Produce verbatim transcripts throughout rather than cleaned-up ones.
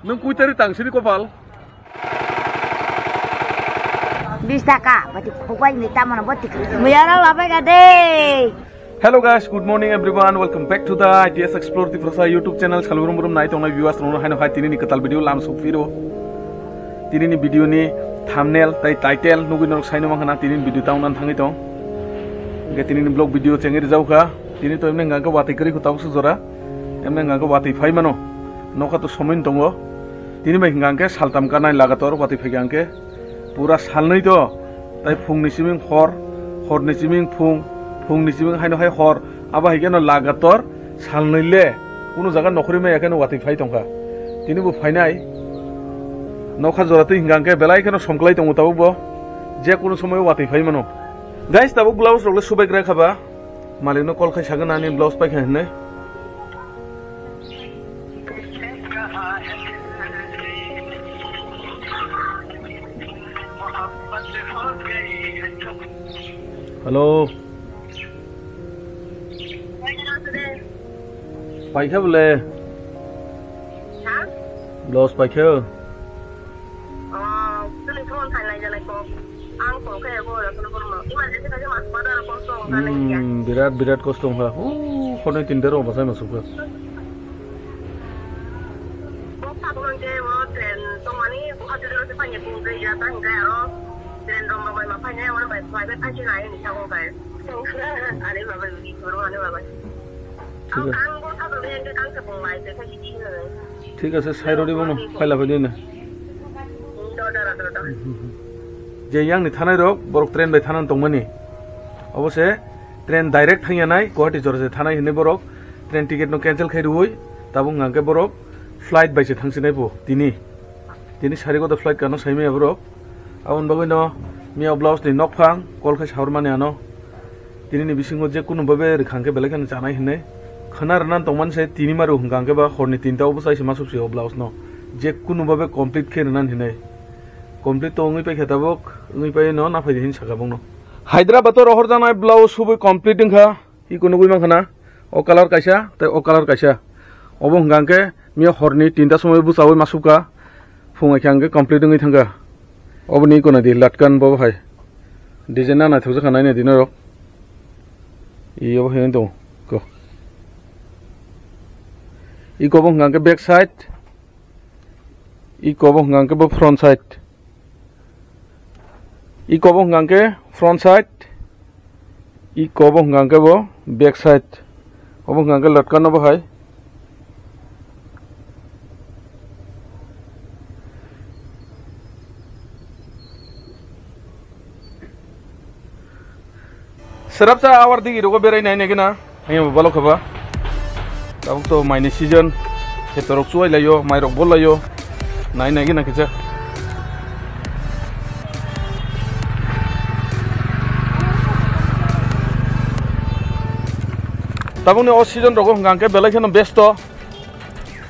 Nwng kuitari tangsini kopal. Bis taka, bati khobai ni tamano bati. Muyara labai ga de. Hello guys, good morning everyone. Welcome back to the I T S Explore Tiprasa YouTube channel. Salubrum brum nai tongnai viewers rokno haino hai tini ni kwtal video lam suk phiro. Tini ni video ni thumbnail tai title nugui norok saino mankha na tini ni video tang nan thangwi tong. Hingke tini ni vlog video chengri rwjak kha. Tini to emne hingka khe watwi kwrwi kho tabuk suk jora. Emne hingka khe watwi phai mano. Nokha to somoi tongo. Tini bai hingka khe saltam kanai lagator watwi phai kha hingke. Pura salnwi to, tai phungni siming hor, horni siming phung, phungni siming haino hai hor, abo hai kheno lagator salnwi le kunu jaga nokhorwi maya kheno watwi phai tongkha. Tini bo phainai nokha jora twi hingka hingke belai kheno somklai tongo tabuk bo, je kunu somoyo watwi phai mano. Guys, tabuk blouse rok le subai gra kha ba. Malikno call khai sagwn ani blouse paikha hinwi. Hello. Paikha bole. Ha? Blouse paikha. Oh, tuli phone thai nai jalai ko. Ang kok khe bo ra kono bormo. Emergency khe mas pada ra kosto wngkha nai ya. Hmm, birat, birat kosto wngkha. Huu, khonoi tinta rok bachai masuk kha. Bok sak nang je bo train tongmani Guwahati ro se phai ni bung gei ya ta hingkai aro train rong rok bai ma phai nai oro bai phai bai phai se nai ni sa wngkai. Ani babai ni boro ani babai. Thik ase. Ang bung sak nang je kang se bung lai se phai si di nai. Thik ase, sai rodi bono, phaila phai di na. Je yang ni thanai rok, borok train bai thanan tongmani. Obo se train direct thangya nai, Guwahati jora se thanai hinwi borok train ticket no cancel khai rwui, tabuk hingka khe borok flight bai se thangsinai bo tini. Tini sari kotor flight kano sai maya borok. Aboni bagwi no miya blouse ni nokphang, call khai sahor mani ano. Tini ni bisingo je kunu babe rwkha hingke belai kheno chanai hinwi khwna rwna tongmani se tini maru hingka hingke ba horni tinta o bwsai se masuk se o blouse no je kunu babe complete khe rwna hinwi complete to wngwi paikha tabuk wngwi pai no naphai di hin saka bongno. Hyderabad o rohor janai blouse subui complete wngkha iko nugui mankha na o colour kaisa tei o colour kaisa obo hingka hingke miya horni tinta somoi bwchaui masuk kha phung aikha hingke complete wngwi thangkha. Oboni iko naidi latkan bo hai design na naithok jakha naina di norok. Iyo bo hai tongo ko. Iko bo hwnka hwnkhe back side. Iko bo hwnka hwnkhe bo front side. Iko bo hwnka hwnkhe front side. Iko bo hwnka hwnkhe bo back side. Obo hwnka hwnkhe latkano bo hai. Srapsa awar digi rogo berai nai nai gana. Ang bo balok khaba. Tabuk to maini season. Khetorok chuai laio, mairok bol laio. Nai nai gana kisa. Tabukni o season rogo hwnka hwnkhe belai kheno besto.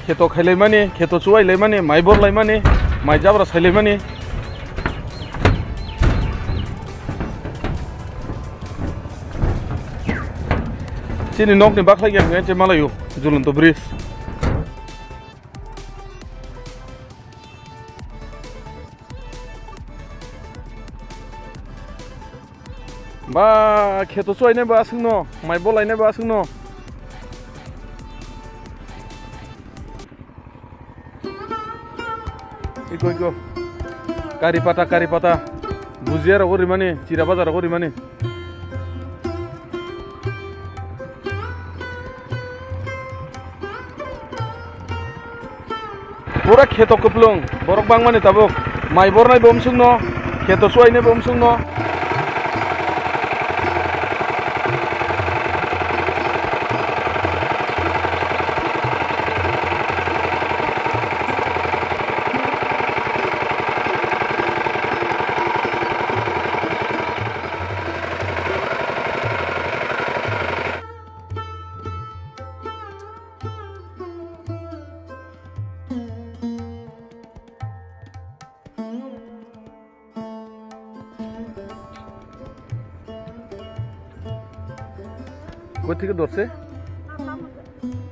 Kheto khailaimani, kheto chuailaimani, mai borlaimani, mai jabra sailaimani. Chini nokni bakhlai ya hwnka hwnkhe malaio, Jhulanto bridge. Ba, kheto chuainai ba aswkno, mai bolainai ba aswkno. Iko, iko. Kari pata, kari pata. Bujia rogo rimani, chira baja rogo rimani. Pura kheto kwplung, borok bangmani tabuk. Mai bornai bo umsukno, kheto chuainai bo umsukno. Koi theke dorse?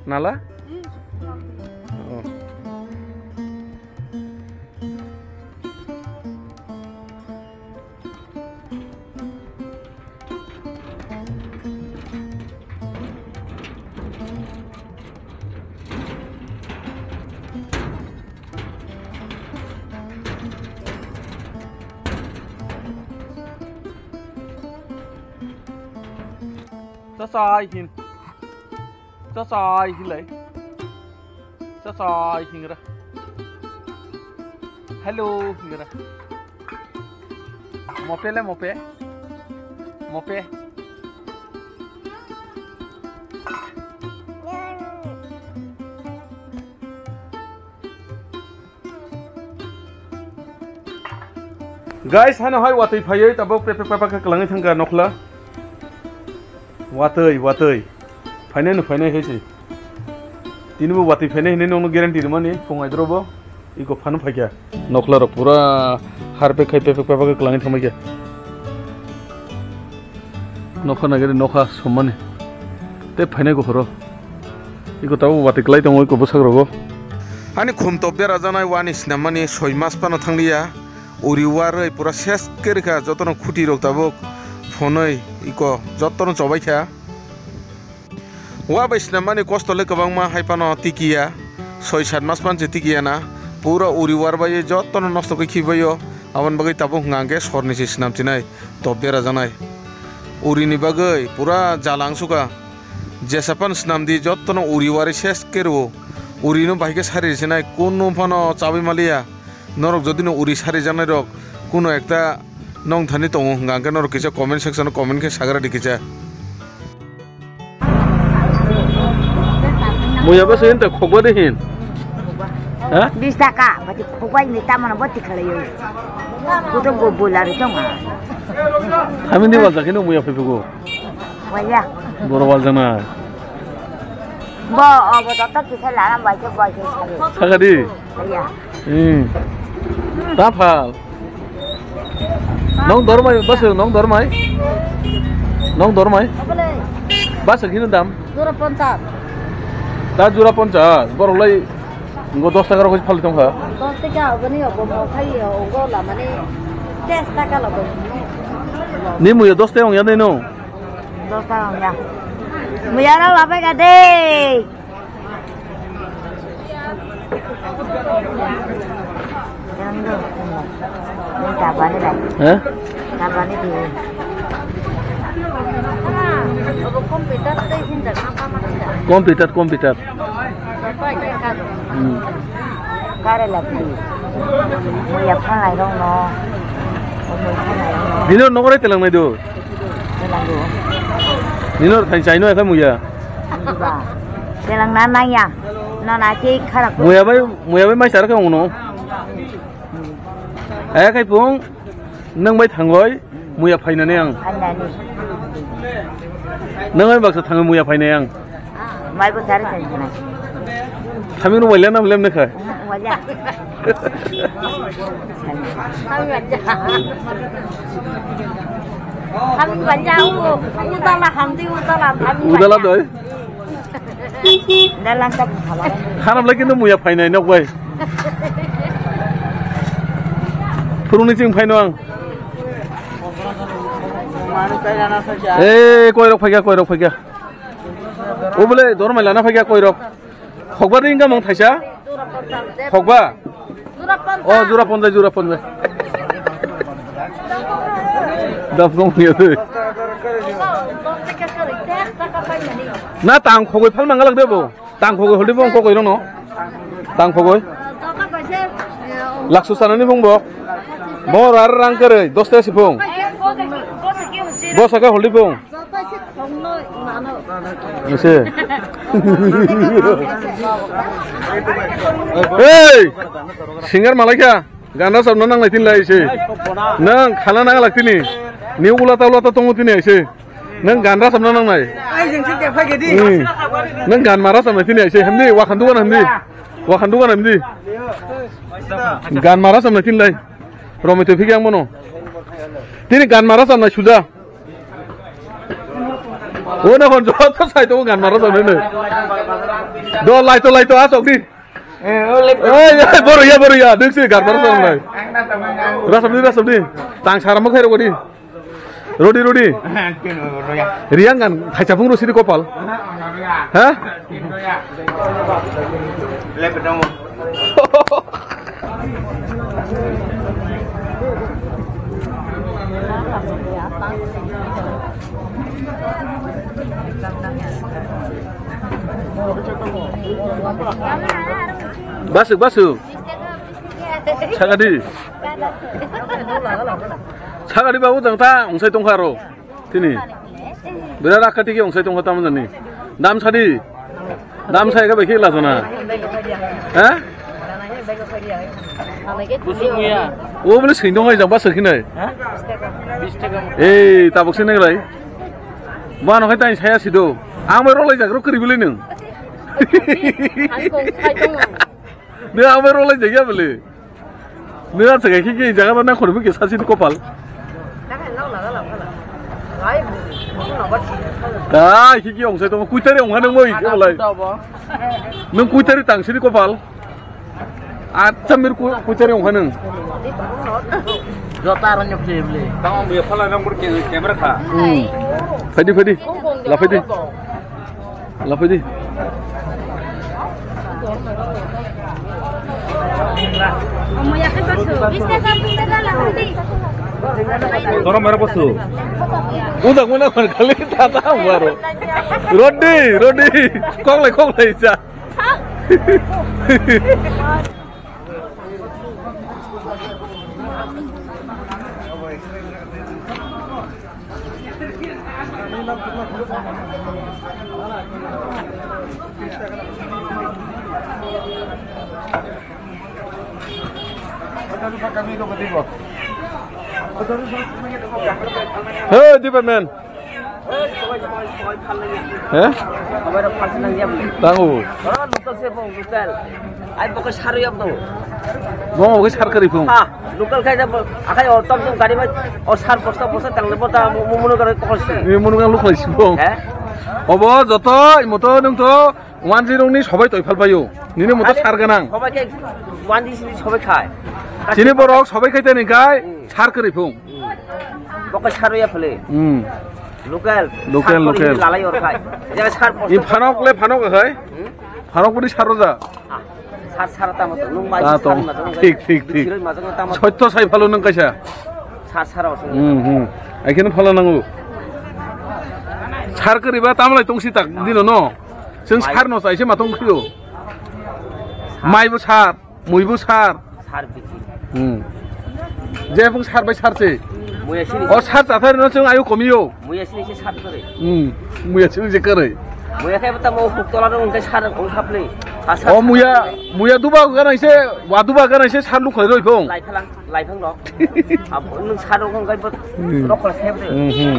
Nala? Oh. Chachai hin. Chachai hilai. Chachai hingra. Hello hingra. Mope le mope. Mope. Guys, hano hai watwi phaiwi tabuk pepe papa khe kwlangwi thangkha nokhla. Watwi, watwi. Phainai no phainai hai se. Tini bo watwi phainai hinwi nokno guarantee rwmani phung aidrobo. Iko phano phaikha. Nokhla rok pura harpe khai pepe papa khe kwlangwi thangbaikha. Nokha nagari nokha sommani. Tei phainai ko horo. Iko tabuk watwi kwlai tongo iko bwsakrogo. Ani khum top berajaknai wani sinammani soi mas phano thangliya. Uri warwi pura ses khe rwkha jotono khuti rok tabuk phonwi iko jotono chobaikha. Wa bai sinammani kosto le kwbangma hai phano tikiya. Soi sat mas phano se tikiya na. Pura uri war bai jotono nosto khe khibaio. Aboni bagwi tabuk hwnkha hwnkhe sorni se sinam chinai. Top berajaknai. Urini bagwi pura jala wngsuka. Jesa phano swnamdi, jottono uri wari ses khe rwo. Urino bahai khe sari sinai, kunu phano chabai maliya. Norok jodi no uri sarijaknai rok, kuno ekta nong thani tongo hwnkha hwnkhe norok kisa comment section o comment khe sagra di kisa. Muya bwswk hin ta khokba de hin. Ha? Bis taka, bati khokba ni tamano bati khalayo. Kutung bo bola ri tonga. Hamini wal jakino muya phaiphaigo. Waya. Boro wal jana. Bo, obo to to kisa laram bai ke bai ke sabe. Sagadi. Waya. Hmm. Ta phal. Nong dormai, bas nong dormai. Nong dormai. Obole. Bas gini dam. Jura ponchas. Ta jura ponchas. Borok lai ngo dos taka rok phal tongkha. Dos taka oboni obo mo khai ogo lamani tes taka logo. Ni muya dos taka ongya de no. Dos taka ongya. Muya ra labai ga de. Yang tu. Ini kapan ni dah? Hah? Kapan ni di? Komputer tu hinda apa mana dah? Komputer, komputer. Apa ni kan? Hmm. Kare lagi. Muya phalai rong no. Muya phalai rong no. Dino nokore telang nai do. Telang do. Dino thain chaino ekha muya. Diba? Telang na nangya. No na ke khara ko. Muya bai, muya bai mai sar ka uno. Aya khai pung, nang bai thangoi, muya phainani ang. Phainani. Nang bai baksa thangoi muya phainai ang. Mai bo sar thangoi. Thami no wala nam lem ne khai. Wala. Thami wala. Thami wala. Udala hamdi udala thami. Udala doi. Dalang ta bung khala. Kharap lai kintu muya phainai nok bai. Phuruni ching phaino ang. Eh, koirok phaikha, koirok phaikha. Obole dormai lana phaikha koirok. Khokba ring ka mong thaisa? Khokba? Oh, jura ponjai, jura ponjai. Dap dong ya tu. Na tang khogoi phal mangalak de bo. Tang khogoi holdi bong khogoi rong no. Tang khogoi. Laksu sanani bong bo. Bo rar rang kere dos ta sipong. Bo saka holdi bong. Ese. Hey! Singer malaikha. Gan rasam na nanglai tinlai ese. Nang khala nanglak tini. Ni ula ta ula ta tongo tini ese. Nang gan rasam na nangnai. Hmm. Nang gan ma rasam na tini ese. Hamdi wakhan dugan hamdi. Wakhan dugan hamdi. Gan ma rasam na tinlai. Romito phikya ang bono. Tini gan ma rasam na suja. O na kon joto sai to gan maro to ne. Do lai to lai to asok di. Oi, oi, boru ya, boru ya. Diksi gan maro to nai. Rasam di, rasam di. Tang saram khai rodi. Rodi, rodi. Riang gan khai chapung ro sidi kopal. Ha? Basuk, basuk. Sagadi. Sagadi babu tang ta ongsai tongkha ro. Tini. Bera rakha tiki ongsai tongkha tamani. Dam sadi. Dam sai ka beki la jona. Ha? Kusuk muya. O bole sing dong ai jang ba sakhi nai. Ha? Bis taka. Ei, tabuk sini lai. Mano hai tai saya sido. Ang bai rolai jak ro kri bole nung. Nung ang bai rolai jak ya bole. Nung ang sakai ki jaga na khorbu ke sasi kopal. Dai ki ki ongsai to kuitari ongha nung moi ke bolai. Nung kuitari tang sini kopal. Acha mir ku kuitari ongha nung. Jota aro nyok je bole. Tamo be phala nang bur ke camera kha. Hmm. Phadi phadi. La phadi. Lapidi. Toro mero bosu. Udak mana kan kali tata baru. Rodi, rodi. Kok lai, kok lai sa. Hey, department. He? Tango. Local se bong, local. Ai bokhe sarwi yokno. Bo bokhe sar kwrwi phung. Ha, local khai da bo, akhai o tom tom gari bai, o sar bosta bosta tangle bo ta mu, mu, munu gari tokol si. Ni munu gari lukhlai si phung. He? Obo joto imoto nung to one zero ni sobai toi phal paio. Nini moto sar ganang. Sobai khe one zero ni sobai khai. Chini borok sobai khai tani khai, hmm, sar kwrwi phung. Hmm. Bokhe sarwi ya phale. Hmm. Local. Local, sar local. Lalai or khai. Ja sar bosta. I phanok le phanok khai. Hmm? Phanok budi sar roja. Ah, sar sar tamo to, nung mai ta sar tong. Majang thik, thik, thik. Siroi majang tamo. Sotto sai phalo nung kaisa. Sar sar o sung. Hmm, hmm. Ai khe nung phalo nangu. Sar kwrwi ba tamlai tong si tak dino no. Sung sar no sai se ma tong khio. Mai bo sar, mui bo sar. Sar biki. Hmm. Je phung sar bai sar se. Muya sini. O sar ta thar no sung ayu komio. Muya sini se sat kare. Hmm. Muya sini je kare. Muya khe bata mo huk tola rong khe sar ong khap le. O muya, muya duba ganai se, wa duba ganai se sar lu khoi roi phung. Lai phalang, lai phang lo. Ab nung sar ong khe bo rok khol se bre. Hmm, hmm.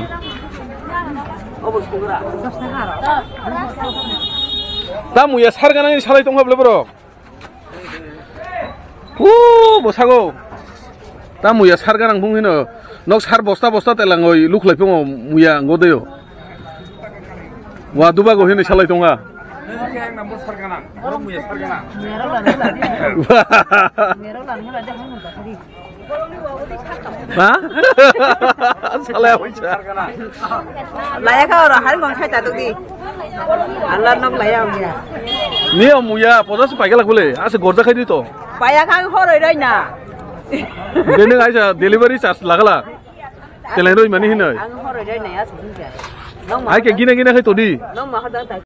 O bo sugra. Ta muya sar ganai salai tong khap le bro. Pu, bwsago. Ta muya sar ganang phung hino. Nok sar bosta bosta telangoi lukhlai phungo muya ngo deyo. Wa dubago hino salai tonga. Ha? Salai abaisa. Laya kha oro, hari mong khai ta tokdi. Allah nok laya ong ya. Ni o muya, pojas paikala khule, ase gorja khai di to. Paya kha ang horoi roi na. Bini aisa delivery charge lagala. Telai roi mani hinoi. Ang horoi roi na ya sung ja. Ai ke gina gina khai to di. Nong ma hoda ta